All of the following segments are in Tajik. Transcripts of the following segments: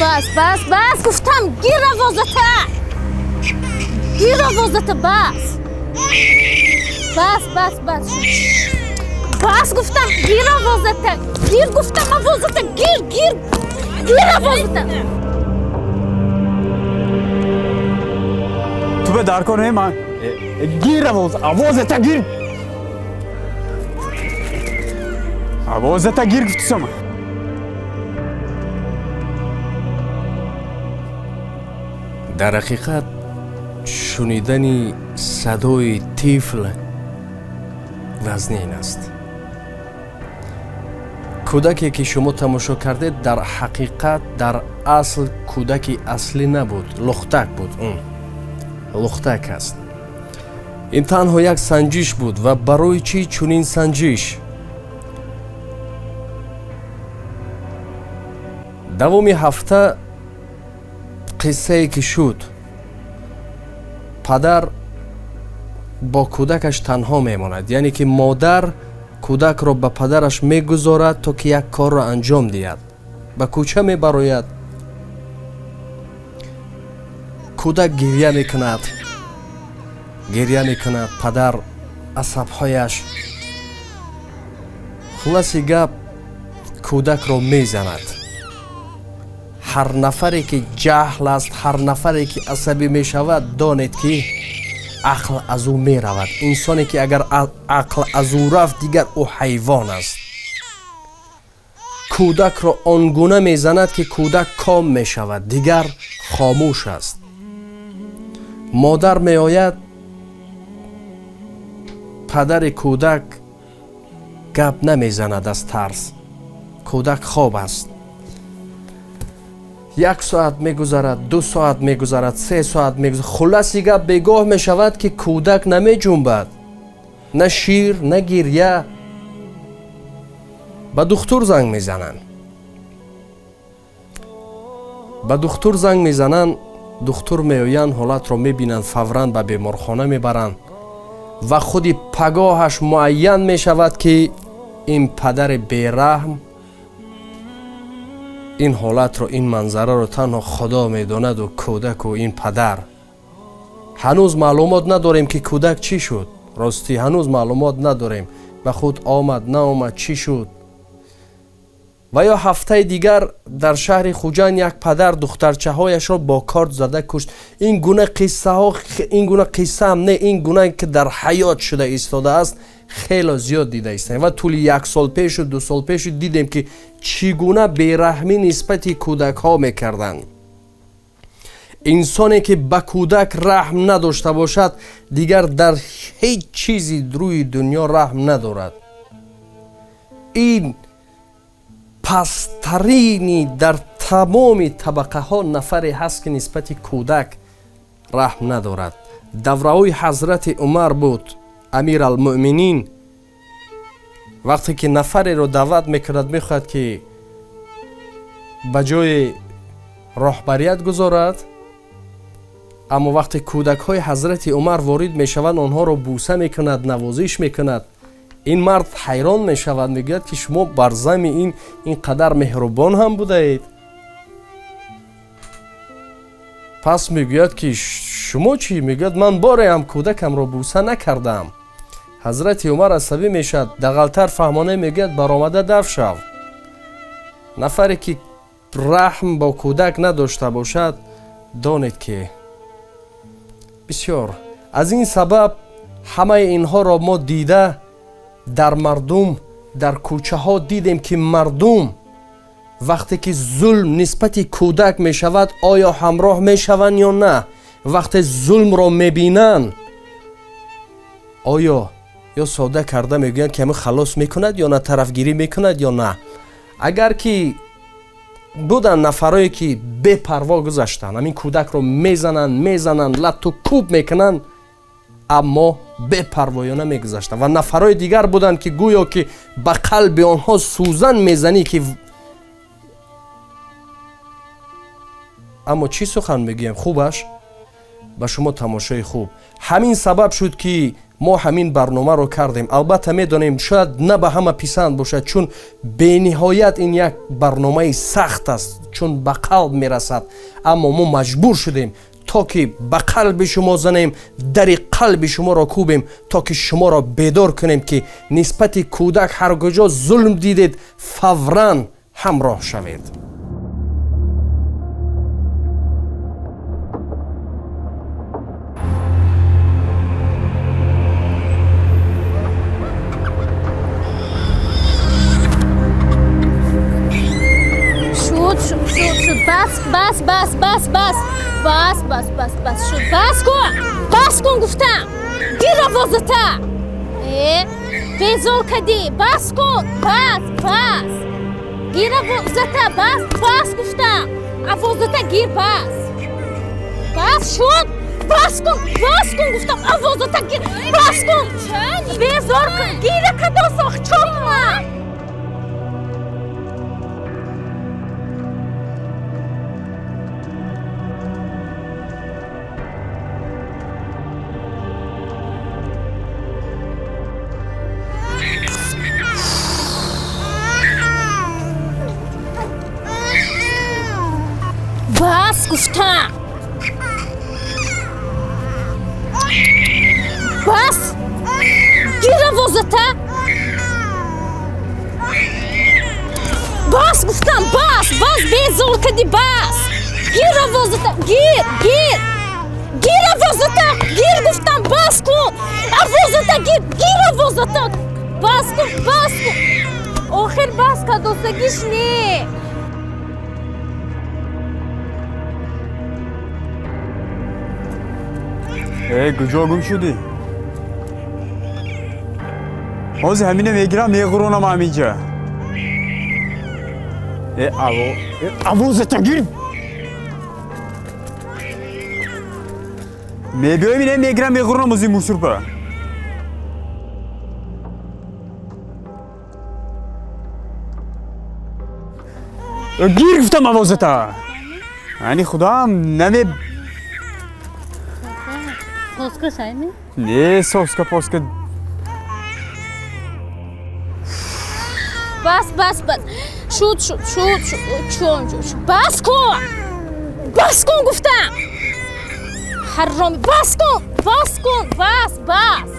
Бас, бас, бас, гуфтам, гир овозата! Гир овозата, бас! Бас, бас, бас. Бас гуфтам, гир овозата! Гир гуфтам овозата, гир, гир! Гир овозата! Ту ба дар кор не ман. Гир овоз, овозата гир! Овозата гир гуфтусам. Дар ҳақиқат шунидани садои тифл вазнин аст. Кӯдаке ки шумо тамошо кардед, дар ҳақиқат дар асл кӯдаки аслӣ набуд, лухтак буд. Лухтак аст. Ин танҳо як санҷиш буд ва барои чӣ чунин санҷиш? Давоми ҳафта қиссае ки шуд, падар бо кӯдакаш танҳо мемонад, яъне ки модар кӯдакро ба падараш мегузорад, то ки як корро анҷом диҳад. Ба кӯча мебарояд, кӯдак гирья мекунад, гирья мекунад, падар асабҳояш. Хулоси гап, кӯдакро мезанад. Ҳар нафаре ки ҷаҳл аст, ҳар нафаре ки асабӣ мешавад, донед ки ақл аз ӯ меравад. Инсоне ки агар ақл аз ӯ рафт, дигар ӯ ҳайвон аст. Кӯдакро он гуна мезанад, ки кӯдак ком мешавад, дигар хомӯш аст. Модар меояд, падари кӯдак гап намезанад аз тарс. Кӯдак хоб аст. 1 соат мегузарад, 2 соат мегузарад, 3 соат мегузарад. Хулоси гап, бегоҳ мешавад ки кӯдак намеҷунбад, на шир, на гирья. Ба духтур занг мезананд. Ба духтур занг мезананд, духтур меоянд, ҳолатро мебинанд, фавран ба беморхона мебаранд ва худи пагоҳаш муайян мешавад, ки ин падари бераҳм ин ҳолатро, ин манзараро танҳо Худо медонаду кӯдаку ин падар. Ҳанӯз маълумот надорем, ки кӯдак чӣ шуд. Ростӣ ҳанӯз маълумот надорем, ба худ омад, наомад, чӣ шуд. Ва ё ҳафтаи дигар дар шаҳри Хуҷанд як падар духтарчаҳояшро бо корд зада кушт. Ин гуна қиссаҳо, ин гуна қисса ҳам не, ин гуна ки дар ҳаёт шуда истодааст, хело зиёд дида истем. Ва тӯли 1 сол пешу 2 сол пешу дидем, ки чӣ гуна бераҳмӣ нисбати кӯдакҳо мекарданд. Инсоне ки ба кӯдак раҳм надошта бошад, дигар дар ҳеҷ чизи рӯи дунё раҳм надорад. Ин пасттарини дар тамоми табақаҳо нафаре ҳаст, ки нисбати кӯдак раҳм надорад. Давраҳои ҳазрати Умар буд, амир алмӯъминин. Вақте ки нафареро даъват мекунад, мехоҳад ки ба ҷои роҳбарият гузорад, аммо вақте кӯдакҳои ҳазрати Умар ворид мешаванд, онҳоро бӯса мекунад, навозиш мекунад. Ин мард ҳайрон мешавад, мегӯяд ки шумо бар зами ин қадар меҳрубон ҳам будаед. Пас мегӯяд ки шумо чӣ? Мегӯяд ман боре ҳам кӯдакамро бӯса накардам. Ҳазрати Умар асабӣ мешавад, дағалтар фаҳмона мегӯяд баромада даф шав. Нафаре ки раҳм бо кӯдак надошта бошад, донед ки бисёр. Аз ин сабаб ҳамаи инҳоро мо дида дар мардум, дар кӯчаҳо дидем, ки мардум вақте ки зулм нисбати кӯдак мешавад, оё ҳамроҳ мешаванд ё на? Вақте зулмро мебинанд, оё ё сода карда мегӯянд, ки ҳамин халос мекунад ё на, тарафгирӣ мекунад ё на? Агар ки буданд нафарое ки бепарво гузаштанд, ҳамин кӯдакро мезананд, мезананд, латту кӯб мекунанд, аммо бепарвоёна мегузаштанд. Ва нафарои дигар буданд, ки гӯё ки ба қалби онҳо сӯзан мезанӣ, ки аммо чӣ сухан мегӯям, хубаш ба шумо тамошои хуб. Ҳамин сабаб шуд, ки Мо ҳамин барномаро кардем. Албатта медонем, шояд на ба ҳама писанд бошад, чун бениҳоят ин як барномаи сахт аст, чун ба қалб мерасад. Аммо мо маҷбур шудем то ки ба қалби шумо занем, дари қалби шуморо кӯбем, то ки шуморо бедор кунем, ки нисбати кӯдак ҳар куҷо зулм дидед, фавран ҳамроҳ шавед. Шуд, шуд, шуд, шуд. Бас, бас, бас, бас, бас. Бас, бас, бас, бас, шуд. Бас кун! Бас кун гуфтам! Гир овозата! Э, безор кардӣ! Бас кун! Бас, бас! Гир овозата, бас, бас гуфтам! Овозата гир, бас! Бас шуд! Бас кун! Бас кун гуфтам! Овозата гир! Бас кун! Безор кун! Гира кадом сох чокма! Бас гуфтам! Бас! Гир овозата! Бас гуфтам! Бас! Бас! Безор кардӣ, бас! Гир овозата! Гир! Гир! Гир овозата! Гир гуфтам! Бас кун! Овозата гир! Гир овозата! Бас кун! Бас кун! Охир бас кадосагиш не! Э, куҷо гум шудӣ? Ҳозир ҳамина мегирам, меғуронам ҳаминҷа. Э, аво, э, авозата гир! Мебиёем, ина мегирам, меғуронам ози мусурпа. Гир гуфтам авозата! Ани худам наме... Соска шайми? Не, соска, поска. Бас, бас, бас. Шуд, шуд, шуд, шуд, чун, чун, шуд. Бас кун! Бас кун гуфтам! Ҳароми, бас кун! Бас кун! Бас, бас!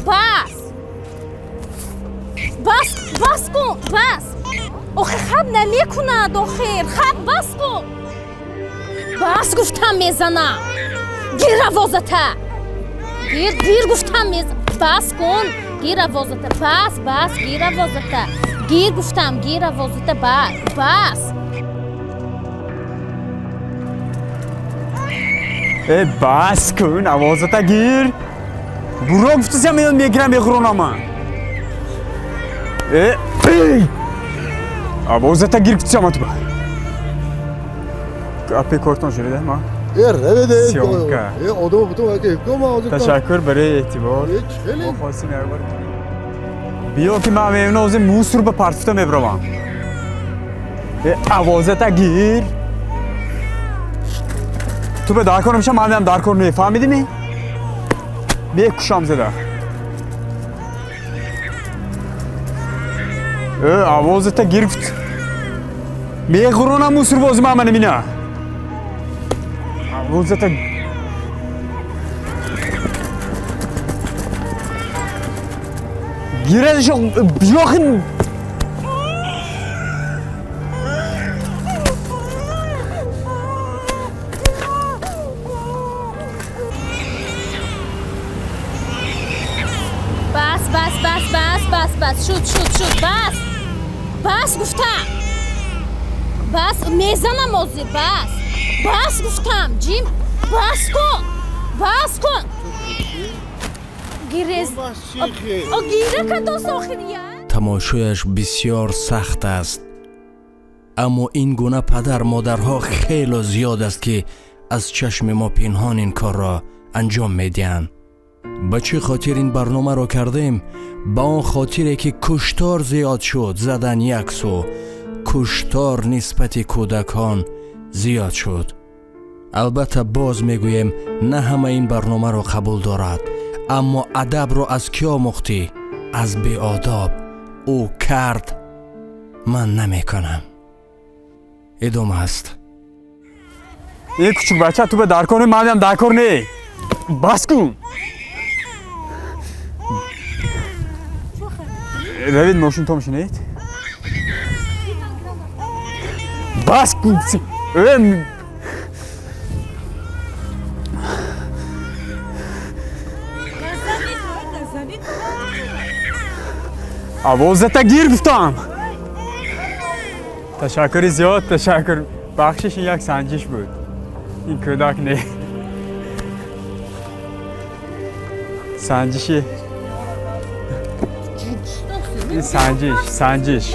Бас! Бас, бас кун! Бас! Охир хаб намекунад, охир. Хаб, бас кун! Бас гуфтам мезанам! Гир овозата! Гир, гир гуфтам мез... Бас кун! Гир овозата! Бас, бас, гир овозата! Гир гуфтам, гир овозата, бас, бас! Э, бас кун, овозата гир! Буро гуфтасям, мегирам, меғуронама! Э, эй! Овозата гир гуфтасям, атуба! Гапи кортон шунида, ма? Съёмка. Ташаккур барои эътибор. Мо хостем як бор биё ки ман мемуна ози мусур ба партуфта мебаравам. Э, овозата гир! Ту ба даркор намешам, ман ҳам даркор не, фаҳмидӣ ми? Мекушам зада. Э, овозата гир гуфт. Меғуронам мусур бози ман мана мина. Овозата гирадашо биёхин. Бас, бас, бас, бас, бас, бас. Шуд, шуд, шуд. Бас! Бас гуфтам! Бас, мезанам ҳозир, бас! Бас гуфтам, ҷим! Бас кун! Бас кун! Гирез... О, гира кадос охир я? Тамошояш бисёр сахт аст. Аммо ин гуна падар модарҳо хело зиёд аст, ки аз чашми мо пинҳон ин корро анҷом медиҳанд. Ба чӣ хотир ин барномаро кардем? Ба он хотире ки куштор зиёд шуд, задан як сӯ, куштор нисбати кӯдакон зиёд шуд. Албатта боз мегӯем, на ҳама ин барномаро қабул дорад, Аммо адабро аз кӣ омӯхтӣ? Аз беодоб. Ӯ кард, ман намекунам. Идома аст. Э кучук бача, ту ба даркор не, манам даркор не. Бас кун. Равид мошин то мешинед? Бас кун. Овозата гир гуфтам. Ташаккури зиёд, ташаккур. Бахшиш, ин як санҷиш буд. Ин кӯдак не. Санҷиши. Ин санҷиш, санҷиш.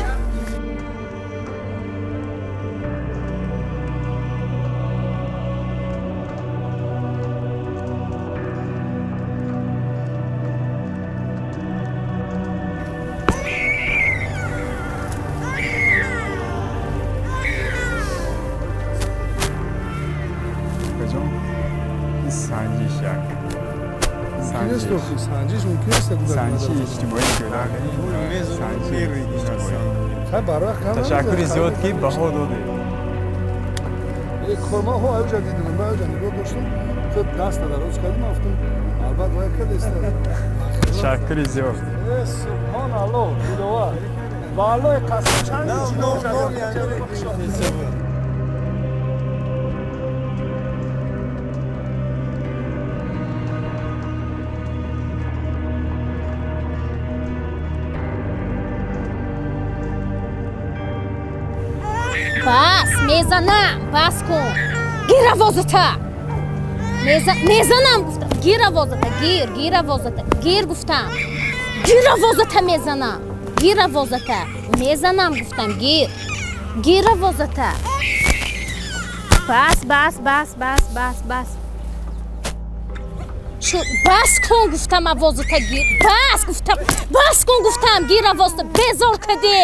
Санҷиш як. Санҷиш мумкин аст? Санҷиши иҷтимоӣ кӯдак. Санҷиши иҷтимоӣ. Ташаккури зиёд ки баҳо додед. Кормаҳо аёҷа дидам, ман аёҷа нигоҳ доштам, ту даста дароз кардӣ, ман гуфтам албат вай кардест. Ташаккури зиёд. Субҳон Аллоҳ, Диловар. Ба Аллоҳи қасам чанд Бас, мезанам, бас кун. Гир овозата. Мезанам гуфтам. Гир овозата, гир, гир овозата, гир гуфтам. Гир овозата мезанам. Гир овозата. Мезанам гуфтам, гир. Гир овозата. Бас, бас, бас, бас, бас, бас. Бас кун гуфтам овозата гир. Бас гуфтам. Бас кун гуфтам, гир овозата. Безор кардӣ.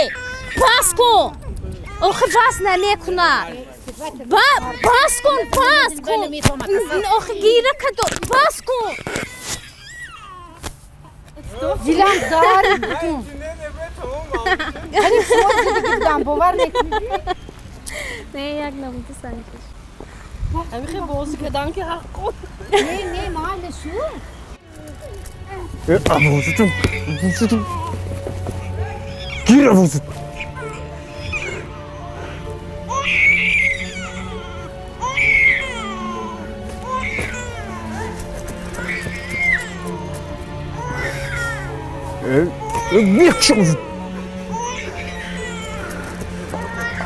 Бас кун. Охи бас намекунад. Бас кун, бас кун. Охи гира кадо. Бас кун. Дилам дар бутун. Ани бовар мекунӣ? Не, як намуди санҷиш. Ҳамихе бозӣ кардан ки ҳақ кун. Не, не, майли шу. Овозатон. Гир овозат.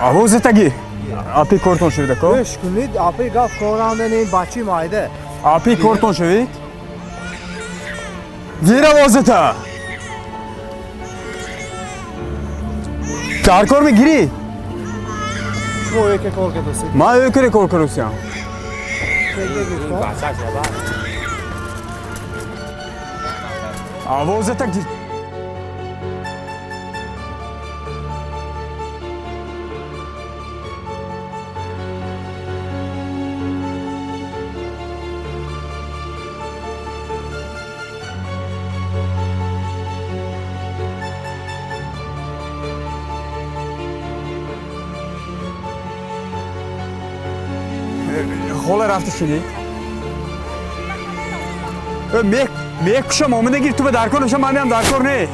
Овозатаги. Апи кортон шавид ако? Гӯш кунед, апи гап коранда не, бачи майда. Апи кортон шавид? Гир овозата. Дар кор мегирӣ? Шумо ёке кор кардасед? Ман ёкере кор кардасям. Овозата гир. Хола рафта шинед. Мекушам, омада гир, ту ба даркор наша, ман ҳам даркор не.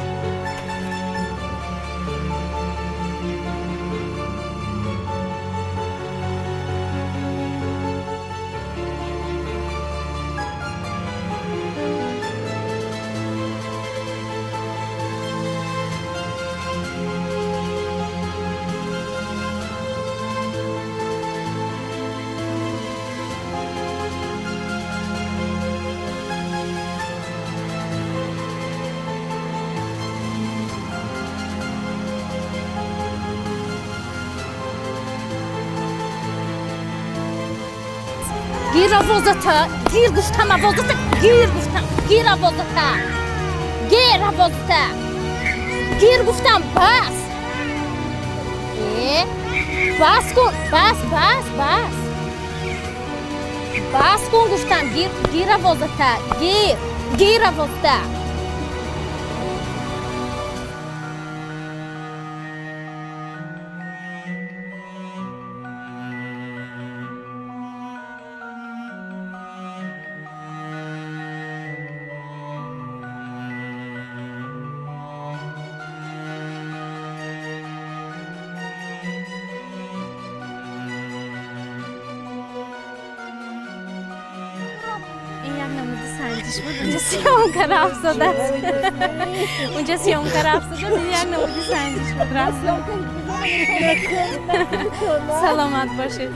Гир овозата, гир гуфтам овозата, гир гуфтам, гир овозата. Гир овозата. Гир гуфтам, бас. Бас кун, бас, бас, бас. Бас кун гуфтам, гир, гир овозата, гир. Гир овозта. Ин як намуди санҷиш буд. Унҷа съёмка рафтодааст. Унҷа съёмка рафтодааст. Ин як намуди санҷиш буд. Рафт. Саломат бошед.